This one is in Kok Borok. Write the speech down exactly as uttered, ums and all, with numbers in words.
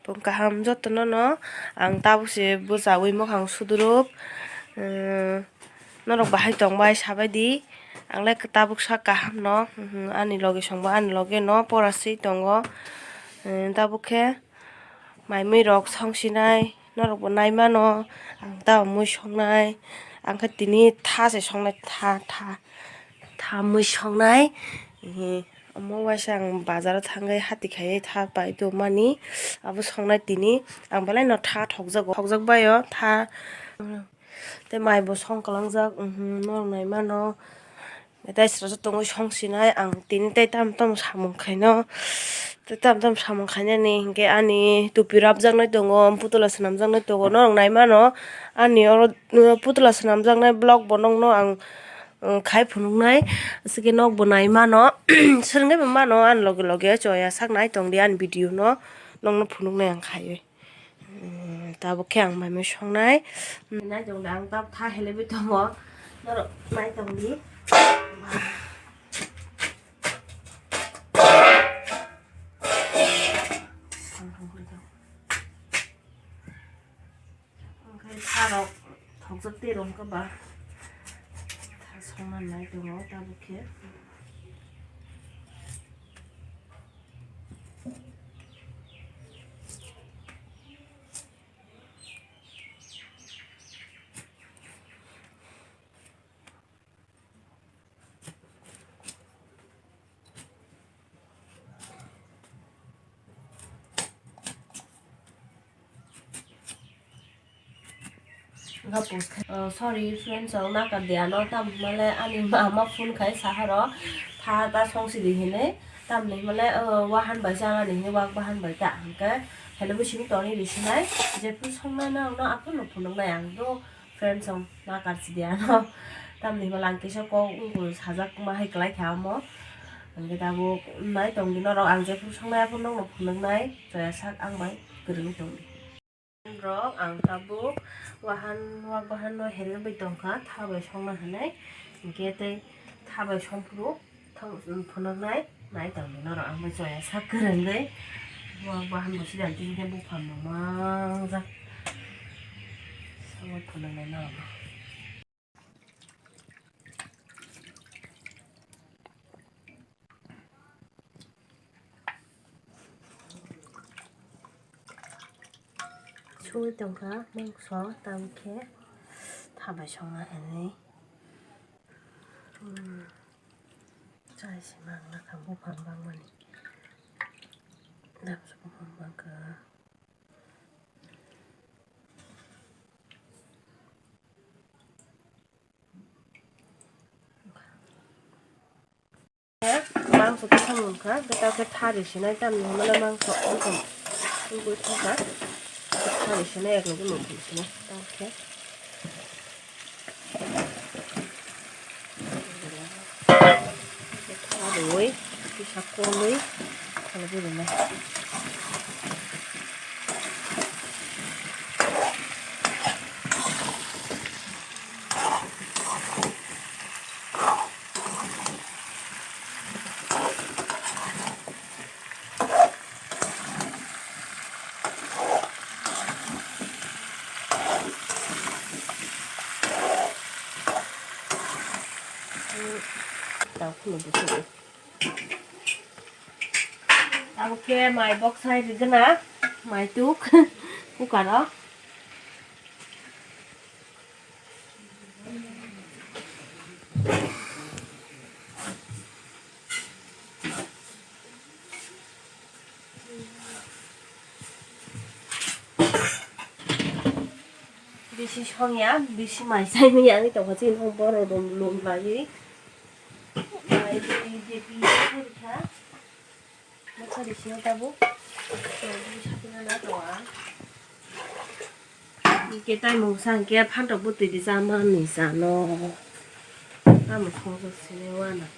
Phung kaham jotono no ang tabuk se bwchawi mwkhang suduruk. Norok bahai tongbai sabaidi, ang le tabuk sak kaham no, ani loge songbo ani loge no pora swi tongo. Tabuk khe mai mui rok song sinai norok bo nai mano, ang tabuk mui songnai, ang khe tini tha se songnai, tha tha tha mui songnai. Omo waisa ang bazar o thangwi hati khaiwi tha pai tongmani, abo songnai tini. Ang belai no tha thokjago, thokjak bai o tha. Tei mai bo song kwlangjak, norok nai mano. Tei srasa tongwi song sinai ang tini tei tam tam samung khaino. Tei tam tam samung khainani hinkhe ani tupi rapjaknai tongo, putula swnamjaknai tongo, norok nai mano. Ani oro putula swnamjaknai vlog bo nokno ang khai phunuknai, aswkhe nokbo nai mano, swrwngwi bo mano ani loge loge choya sak nai tongdi ani video no, nokno phunuknai ang khaiwi. Tabuk khe ang mai mui songnai, nai tongdi ang tabuk tha helebwi tongo, norok nai tongdi. Omohai tharok thokjak tei rwngkha ba tha songna nai tongo tabuk khe. Sorry friends, ang nakar di ano tam himale ani mama phone khai saharo tha ta song sidi hinui, tamni himale wahan bai cha ani hinui wak bahan bai ta hingke helebwi simi toni risinai, jephru songnai norokno aphuru phunuknai ang do. Friends, ang nakar sidi ano. Tamni himala ang kisa kok wngkul sajak ma hai kwlai kha omo. Hingke tabuk nai tongdi norok, ang jephru songnai aphuru nokno phunuknai, choya sak ang bai kwrwngwi tongdi. Rok ang tabuk wahan wak bahan no helebwi tongkha, tha bai songna hinui. Hingke tei tha bai songphuru. Thok phunuknai nai tongdi norok, ang bai choya sak kwrwngwi. Bo bahan bo sidang tini khe buphang no mangjak. Sabo phunuknai norok. Sui tongkha mungso, tamo khe tha bai songna hinui. Chai se mang lakha buphang bangmani. Damsa buphang bangkha. Mangso kisa mungkha, tei tamo khe thari sinai, tamni hwnmale mangso wngkha, wngwi thangkha, thari sinai, eklogi mungkha sinai, tamo khe. Tha rwui kisa kolwi kholobwi rwnai. Tamo khe mai bok sai rigwna, mai tuk, cooker o. Bisi songya, bisi mai sai manya wngwi tongkha chini borok rok lum laiwi. Mai twi je pi kha. Bwkha risina tabuk. Mai twi sapina na tonga. Hingke tai mungsa hingke phantok bwtwi rijak manwi sano. Tamo songsa sini wana.